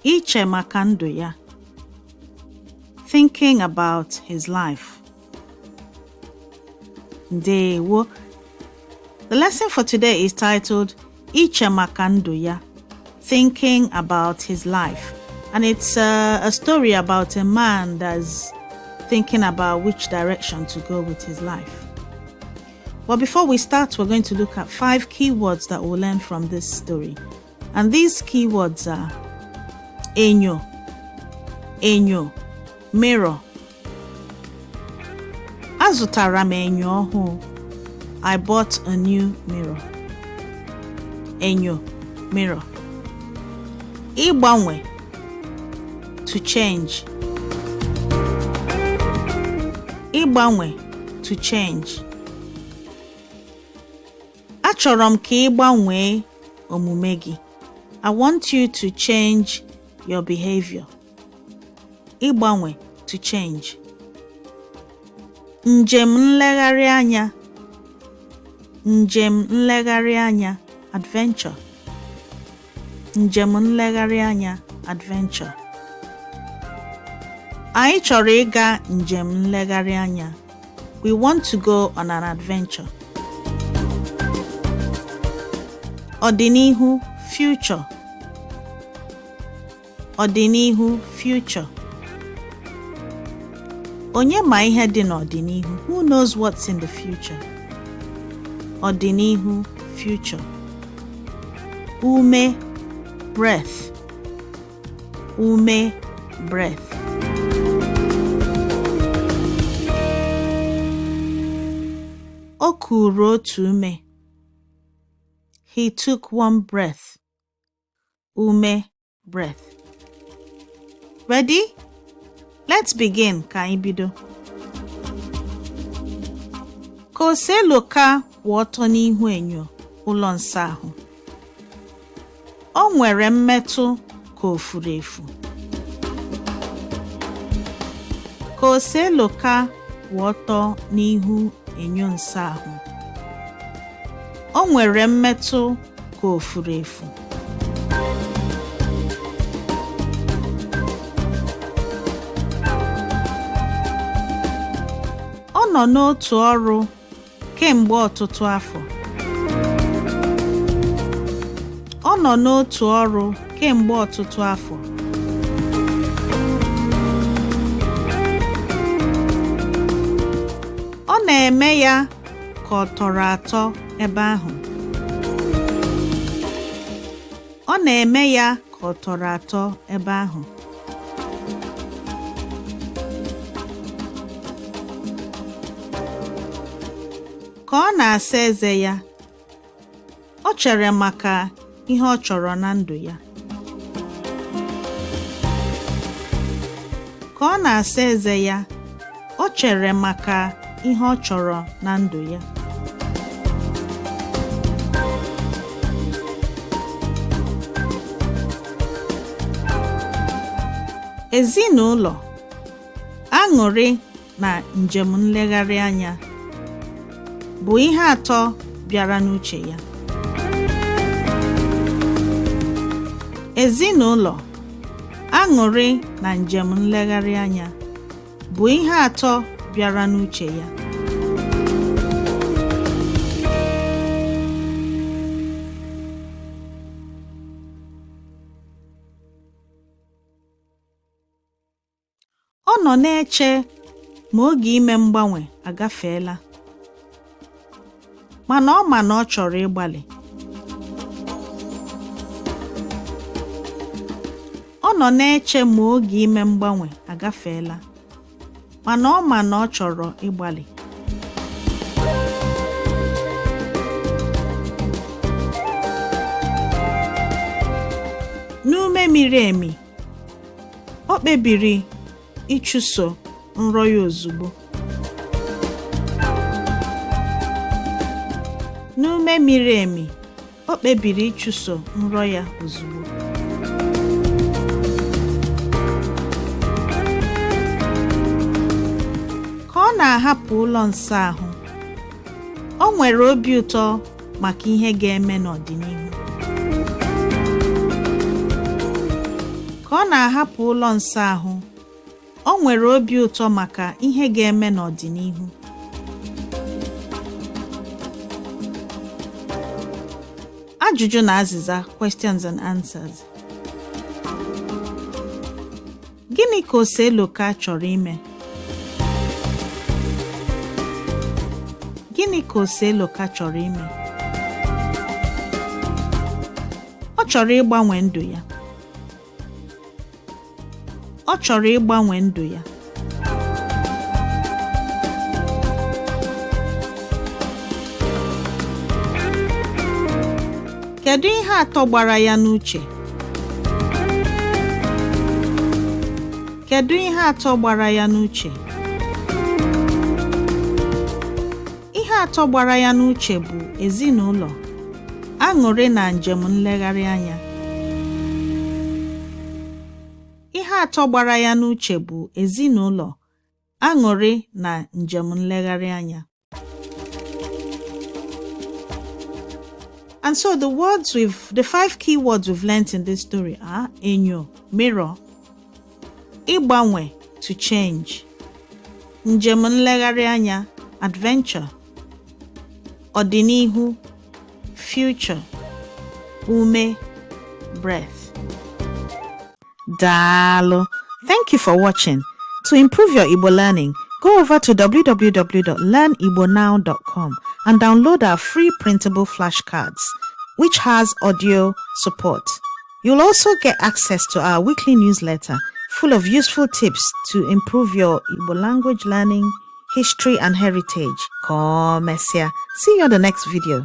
Iche maka ndụ ya. Thinking about his life. Ndewo. The lesson for today is titled Iche maka ndụ ya, Thinking about his life. And it's a story about a man that's thinking about which direction to go with his life. But before we start, we're going to look at 5 keywords that we'll learn from this story. And these keywords are enyo, enyo, mirror. Azụtara m enyo ọhụụ. I bought a new mirror. Enyo, mirror. Ịgbanwe, to change. Ịgbanwe, to change. Achọrọ m ka ị gbanwee omume gị. I want you to change your behavior. Ịgbanwe, to change. Njem nlegharị anya. Njem nlegharị anya, adventure. Njem nlegharị anya, adventure. Anyị chọrọ ịga njem nlegharị anya. We want to go on an adventure. Ọdịnihu, future. Ọdịnihu, future. Onye ma ihe dị n'ọdịnihu? Who knows what's in the future? Ọdịnihu, future. Ume, breath. Ume, breath. O kuru otu ume. He took one breath. Ume, breath. Ready? Let's begin. Ka anyị bido. Ka Oseloka kwụ ọtọ n'ihu enyo ụlọ nsa ahụ, o nwere mmetụ ka o furu efu. Ka Oseloka kwụ ọtọ n'ihu enyo nsa ahụ, o nwere mmetụ ka o furu efu. Ọ nọ n'otu ọrụ kemgbe ọtụtụ afọ. Ọ nọ n'otu ọrụ kemgbe ọtụtụ afọ. Ọ na-eme ya ka ọ tọrọ atọ ebe ahụ. Ọ na-eme ya ka ọ tọrọ atọ ebe ahụ. Ka ọ na-asa eze ya, o chere maka ihe ọ chọrọ na ndụ ya. Ka ọ na-asa eze ya, o chere maka ihe ọ chọrọ na ndụ ya. Ezinụlọ, aṅụrị na njem nlegharị anya bụ ihe atọ bịara n'uche ya. Ezinụlọ, aṅụrị na njem nlegharị anya bụ ihe atọ bịara n'uche ya. Ọ nọ na-eche ma oge ime mgbanwe agafeela, mana ọ ma na ọ chọrọ ịgbalị. Ọ nọ na-eche ma oge ime mgbanwe agafeela, mana ọ ma na ọ chọrọ ịgbalị. N'ume miri emi, o kpebiri ịchụso nrọ ya ozugbo. N'ume miri emi, o kpebiri ịchụso nrọ ya ozugbo. Ka ọ na-ahapụ ụlọ nsa ahụ, o nwere obi ụtọ maka ihe ga-eme n'ọdịnihu. Ka Ka ọ na-ahapụ ụlọ nsa ahụ, o nwere obi ụtọ maka ihe ga-eme n'ọdịnihu. Ajụjụ na azịza, questions and answers. Gịnị ka Oseloka chọrọ ime? Gịnị ka Oseloka chọrọ ime? Ọ chọrọ ịgbanwe ndụ ya. Ọ chọrọ ịgbanwe ndụ ya. Kedu ihe atọ gbara ya n'uche? Kedu ihe atọ gbara ya n'uche? Ihe atọ gbara ya n'uche bụ ezinụlọ, aṅụrị na njem nlegharị anya. Ihe atọ gbara ya n'uche bụ ezinụlọ, aṅụrị na njem nlegharị anya. And so the five key words we've learnt in this story are enyo, mirror, ịgbanwe, to change, njem nlegharị anya, adventure, ọdịnihu, future, ume, breath. Daalụ. Thank you for watching. To improve your Igbo learning, go over to www.learnigbonow.com and download our free printable flashcards, which has audio support. You'll also get access to our weekly newsletter full of useful tips to improve your Igbo language learning, history, and heritage. Ka ọ mesịa. See you on the next video.